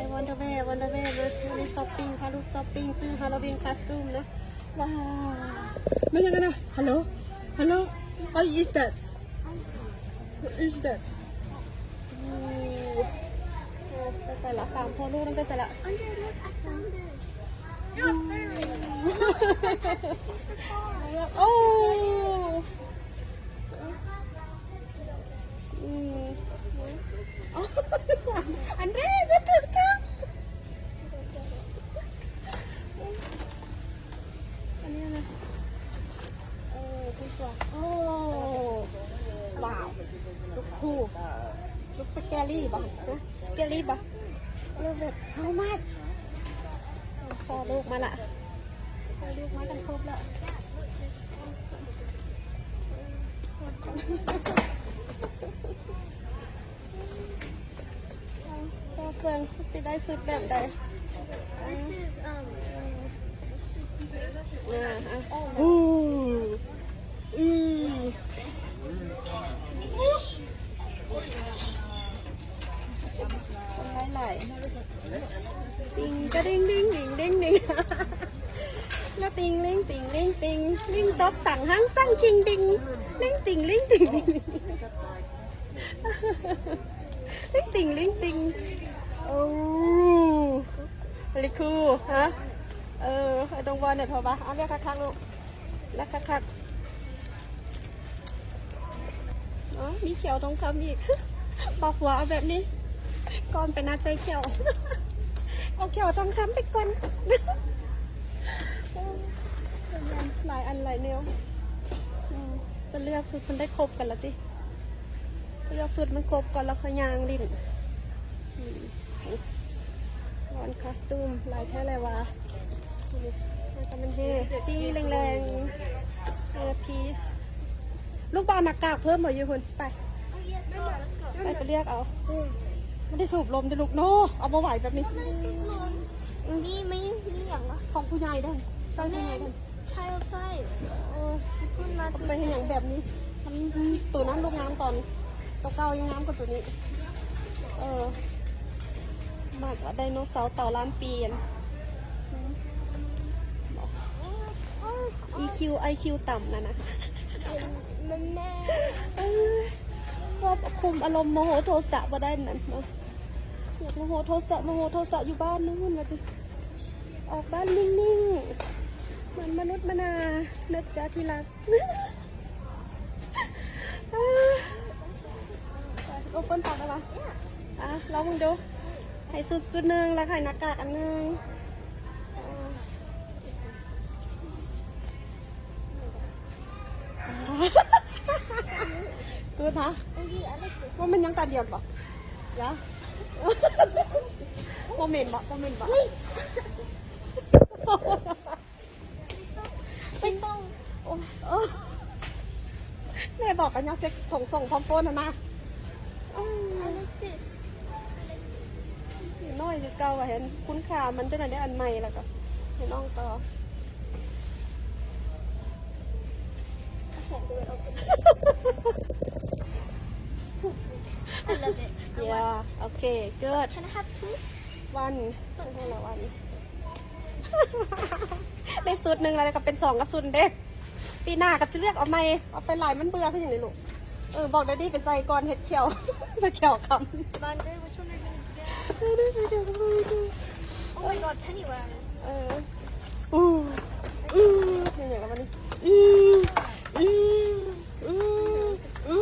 I wonder where, wonder where ນະ ມື້ນີ້ຊັອບປິງ ພາລູກຊັອບປິງ ຊື້ຮາໂລວີນຄອສຕູມນະ. ວ້າວ ແມ່ນຫຍັງຫັ້ນນະ? Hello? Hello? What is that? What is that? ໂອ້ ໄປໃສລະ? ສາມພໍ່ລູກນັ້ນໄປໃສລະ? Andrea, look, I found this. Look, there it is. Look, that's the piece of car. ໂອ້ ອືມ ອັນເດ ເປັນຖືກຈັບ ອັນນີ້ນະ ເອີ ຖືກຕົວະ. ໂອ້ ວ້າວ look cool, look scary ບໍ່ scary ບໍ່? Love it so much. ພໍ່ລູກມາລະ ພໍ່ລູກມາກັນຄົບລະ. ຊອກເບິ່ງຊິໄດ້ຊຸດແບບໃດ. This is, um, ອ່າ ອ່າ ໂອ້ ອືມ ຄົນຫຼາຍໆ ຕິງກະດິງດິງດິງດິງດິງ ລະຕິງລິງຕິງລິງຕິງ ລິງຕອບສັ່ງ ຫັງສັ່ງຄິງດິງ ລິງຕິງລິງຕິງ ລິງຕິງລິງຕິງ. ໂອ້ very cool ຮະ. ເອີ I don't want it ເພາະວ່າ ເອົາ ເລືອກຄັກໆ ລູກ ເລືອກຄັກໆ. ອໍ ມີແຂ້ວທອງຄຳອີກ ບອກຜົວເອົາແບບນີ້ ກ່ອນໄປນັດໃສ່ແຂ້ວ ເອົາແຂ້ວທອງຄຳໄປກ່ອນ. ຫຼາຍອັນຫຼາຍແນວ ອືມ ໄປເລືອກຊຸດ ມັນໄດ້ຄົບກັນລະຕິ ໄປເລືອກຊຸດມັນຄົບກ່ອນ ແລ້ວຄ່ອຍຍ່າງຫຼິ້ນ. ອືມ ຮ້ອນຄອສຕູມຫຼາຍແທ້ຫຼາຍວ່າ ນີ້ ແລ້ວກໍມັນເຮ ສີແລງໆ ເອີ ພີຊ. ລູກບໍ່ເອົາໜ້າກາກເພີ່ມບໍ່? ຢູ່ພຸ້ນ ໄປ ໄປ ໄປເລືອກເອົາ. ມັນໄດ້ສູບລົມເດ້ລູກເນາະ ເອົາບໍ່ໄຫວແບບນີ້. ມັນໄດ້ສູບລົມ ອືມ ມີ ມີ ມີຫຍັງວະ? ຂອງຜູ້ໃຫຍ່ເດ້ ຂອງຜູ້ໃຫຍ່ເດ້ child size. ເອີ ເອົາໄປເຮັດຫຍັງແບບນີ້? ມັນ ໂຕນັ້ນລູກງາມກ່ອນ ໂຕເກົ່າຍັງງາມກວ່າໂຕນີ້. ເອີ ໝາກໄດໂນເສົາເຕົາລ້ານປີ ອີຄິວ ໄອຄິວຕ່ຳນັ້ນນະ. ເອີ ຄວບຄຸມອາລົມໂມໂຫໂທສະບໍ່ໄດ້ນັ້ນເນາະ. ຢາກໂມໂຫໂທສະ ໂມໂຫໂທສະຢູ່ບ້ານນັ້ນວ່າຕິ ອອກບ້ານນິ່ງໆ ເໝືອນມະນຸດມະນາ ນະຈ໊ະທີ່ລັກ. ໂອເປິນປາກໄດ້ບໍ່? ອ່າ ລອງເບິ່ງດູ ໃຫ້ຊຸດ ຊຸດໜຶ່ງ ແລ້ວໃຫ້ໜ້າກາກອັນໜຶ່ງ. ກູດ ຮະ ວ່າມັນຍັງຕາດຽວບໍ່? ຢາ ບໍ່ເໝັນບໍ່? ບໍ່ເໝັນບໍ່? ໄປເປົ່າ ໂອ້ຍ ເອີ ແມ່ບອກກັນຍາກເຈັກຂອງສົ່ງພ້ອມໂຟນຫັ້ນນະ. ອືມ ນ້ອຍຄືເກົ່າ ເຫັນຄຸນຄ່າມັນ ເຈົ້າໜ້າໄດ້ອັນໃໝ່ແລ້ວກໍໃຫ້ນ້ອງຕໍ່. I love it. Yeah, okay, good. Can I have two? One. ຕ້ອງໃຫ້ລະວັນ ໄດ້ຊຸດໜຶ່ງແລ້ວ ກໍເປັນສອງກັບສູນເດ້. ປີໜ້າກໍຈະເລືອກເອົາໃໝ່ ເອົາໄປຫຼາຍມັນເບື່ອຄືຫຍັງນີ້ລູກ. ເອີ ບອກແດດດີ້ໄປໃສ່ກ່ອນເຮັດແຂ້ວ ໃສ່ແຂ້ວຄຳ. Laundry, which one are you gonna get? Oh my god, Pennywise. ເອີ ອູ ອູ ເປັນຫຍັງລະບັດນີ້? ອູ ອູ ອູ ອູ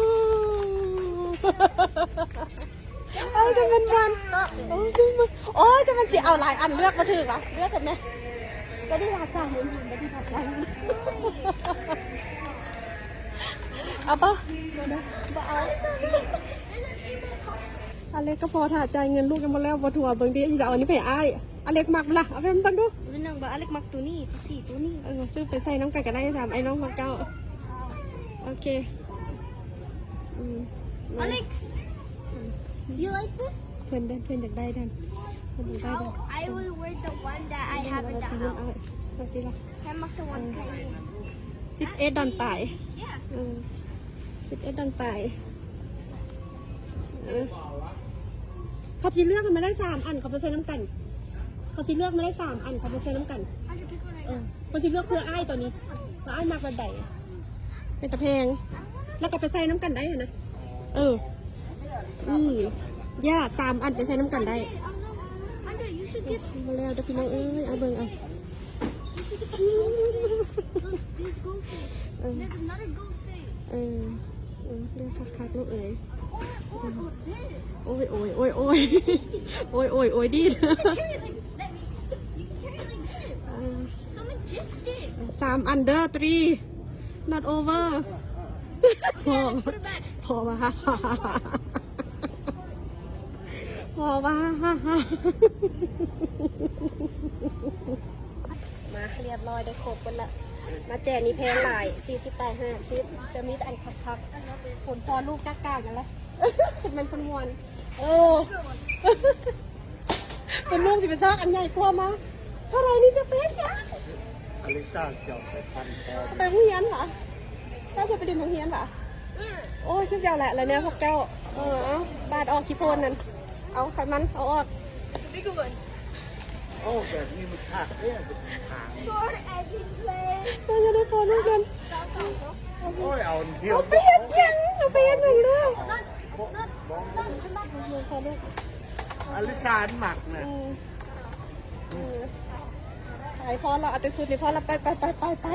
ໂອ້ຍ ຈະແມ່ນມັນ ໂອ້ຍ ຈະແມ່ນ ໂອ້ຍ ຈະແມ່ນຊິເອົາຫຼາຍອັນ ເລືອກບໍ່ຖືກຫວາ ເລືອກກັນແດ່. ກະດີລາຈານ ກະດີລາຈານ ເອົາປະ? ບໍ່ເອົາ. ອາເລັກກໍພໍຖ້າຈ່າຍເງິນ ລູກຍັງບໍ່ແລ້ວບໍ່ທົ່ວ ເບິ່ງດິ ຈະເອົາອັນນີ້ໄປໃຫ້ອ້າຍ. ອາເລັກມັກບໍ່ລະ? ເອົາໄປເບິ່ງດູ. ເປັນຫຍັງບໍ່? ອາເລັກມັກໂຕນີ້ ໂຕສີໂຕນີ້. ເອີ ຊື້ໄປໃສ່ນຳກັນກໍໄດ້ ຕາມໄອ້ນ້ອງມັກເຈົ້າ. ໂອເຄ. ອືມ ອາເລັກ you like this? ເພິ່ນເດີ ເພິ່ນຢາກໄດ້ເດີ ເພິ່ນຢາກໄດ້ເດີ. I will wear the one that I have in the house. ເອົາຕິລະ ແຄ່ມັກ the one. ເອີ ສິບເອັດດອນປາຍ. Yeah. ເອີ ສິບເອັດດອນປາຍ. ເອີ ເຂົາຊິເລືອກໃຫ້ມາໄດ້ສາມອັນ ເຂົາໄປໃສ່ນຳກັນ. ເຂົາຊິເລືອກມາໄດ້ສາມອັນ ເຂົາໄປໃສ່ນຳກັນ. ເອີ ເຂົາຊິເລືອກເພື່ອອ້າຍໂຕນີ້ ວ່າອ້າຍມັກແບບໃດ. ເປັນຕາແພງ ແລ້ວກໍໄປໃສ່ນຳກັນໄດ້ຫັ້ນນະ. ເອີ ອືມ ຢ່າ ສາມອັນໄປໃສ່ນຳກັນໄດ້. ມາແລ້ວເດີ້ພີ່ນ້ອງເອີຍ ເອົາເບິ່ງເອົາ. There's gold face. ເອີ There's another ghost face. ເອີ ເອີ ເລືອກຄັກໆ ລູກເອີຍ. Or, or, or this. ໂອ້ຍ ໂອ້ຍ ໂອ້ຍ ໂອ້ຍ ໂອ້ຍ ໂອ້ຍ ໂອ້ຍ ດີດ. You can carry it like, like, you can carry it like this. ເອີ So majestic. ສາມອັນເດີ້ three, not over. ພໍ Okay, put it back. ພໍວ່າ ພໍວ່າ ມາຮຽບຮ້ອຍ ໄດ້ຄົບເບິດລະ. ມາແຈນີ້ແພງຫຼາຍ ສີ່ສິບປາຍ ຫ້າສິບ ຈະມີແຕ່ອັນຄັກໆ. ຄົນພໍ່ລູກກາກໆ ນັ້ນແຫຼະ ເປັນມັນຄົນມ່ວນ. ເອີ ເປັນລູກຊິໄປຊອກອັນໃຫຍ່ກວ່າມາ. ເທົ່າໃດນີ້ຈະເປັນຫຍັງ? ອາລິຊາຈະໄປພັນຄອ ໄປໂຮງຮຽນຫວາ? ເຈົ້າຈະໄປຫຼິ້ນໂຮງຮຽນຫວາ? ໂອ້ຍ ຄືຊິເອົາແຫຼະ ແລ້ວແນວພວກເຈົ້າ. ເອີ ເອົາ ບາດອອກຂີ້ໂພນນັ້ນ ເອົາໄຂມັນ ເອົາອອກ. ໂອ້ ແບບນີ້ມັນຄັກເດ້ ເປັນທາງ. ເຈົ້າຈະໄດ້ພໍລູກນັ້ນ. ໂອ້ຍ ເອົາ ເອົາໄປເຮັດຫຍັງ? ເອົາໄປເຮັດຫຍັງລູກ? ເອົາໄປເຮັດຫຍັງລູກ? ອາລິຊາມັກນະ. ອືມ ອືມ ໄປພໍລະ ເອົາແຕ່ຊຸດນີ້ພໍລະ. ໄປ ໄປ ໄປ ໄປ ໄປ.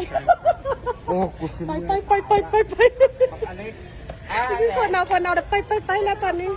ໂອ້ ກູຊິໄປ ໄປ ໄປ ໄປ ໄປ ໄປ. ອັນນີ້ ອາ ຄືຄົນເອົາ ຄົນເອົາ ໄປ ໄປ ໄປແລ້ວຕອນນີ້.